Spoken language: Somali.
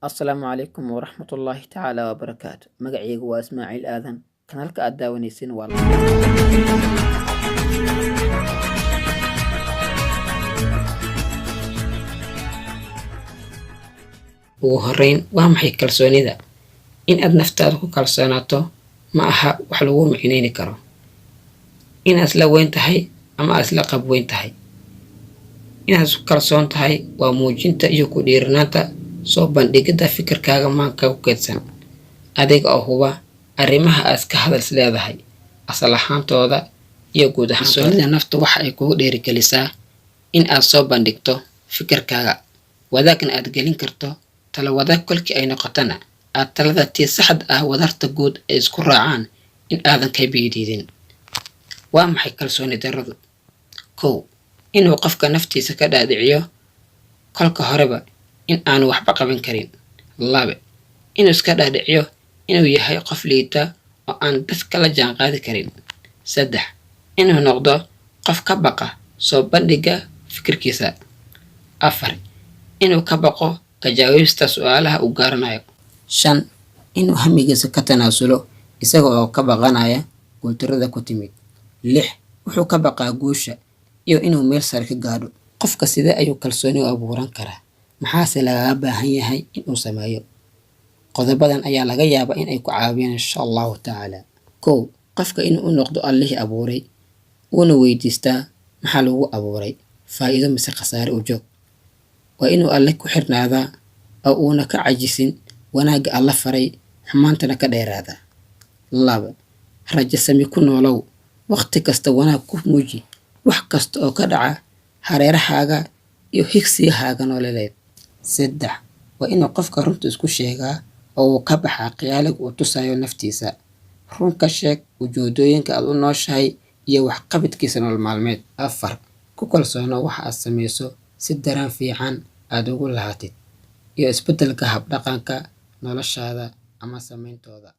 Asalaamu calaykum waraxmatullaahi tacaala wabarakaatu. Magacaygu waa Ismaaciil Aadan. Kanaalka aad daawanaysin waa. Ugu horreyn, waa maxay kalsoonida? In aad naftaada ku kalsoonaato ma aha wax lagu micneyni karo. Inaad isla weyn tahay ama aad isla qab weyn tahay. Inaad isku kalsoon tahay waa muujinta iyo ku dhiiranaanta soo bandhigidda fikirkaaga maanka ku keydsan, adiga oo huba arrimaha aad ka hadal is leedahay asal ahaantooda iyo guud ahaan. Kalsoonida naftu waxa ay kugu dhiirigelisaa in aad soo bandhigto fikirkaaga, wadaagna aad gelin karto talo wadaag, kolkii ay noqotana aad talada tii saxda ah wadarta guud ay isku raacaan in aadan ka biidiidin. Waa maxay kalsooni darradu? 1, inuu qofka naftiisa ka dhaadhiciyo kolka horeba in aanu waxba qaban karin. 2, inuu iska dhaadhiciyo inuu yahay qof liita oo aan dadka la jaanqaadi karin. 3, inuu noqdo qof ka baqa soo bandhigga fikirkiisa. 4, inuu ka baqo ka jawaabista su'aalaha uu garanayo. 5, inuu hamigiisa ka tanaasulo isaga oo ka baqanaya guuldarrada ku timid. 6, wuxuu ka baqaa guusha iyo inuu meel sare ka gaadho. Qofka sidee ayuu kalsooni u abuuran karaa? Maxaase lagaga baahan yahay in uu sameeyo? Qodobadan ayaa laga yaabaa in ay ku caawiyaan, insha Allahu tacaala. 1, qofka inuu u noqdo Allihii abuuray, uuna weydiistaa maxaa lagu abuuray, faa'iido mise khasaare u joog. Waa inuu Alle ku xirnaadaa oo uuna ka cajisin wanaagga Alla faray, xumaantana ka dheeraadaa. 2, rajo sami ku noolow. Waqti kasta wanaag ku muuji wax kasta oo ka dhaca hareerahaaga iyo higsigahaaga nololeed. 3, waa inuu qofka runta isku sheegaa oo uu ka baxaa khiyaaliga uu tusayo naftiisa. Run ka sheeg ujeedooyinka aad u nooshahay iyo waxqabadkiisa nolol maalmeed. 4, ku kalsoonow waxa aad samayso si dareen fiican aad ugu lahaatid iyo isbeddelka habdhaqanka noloshaada ama saameyntooda.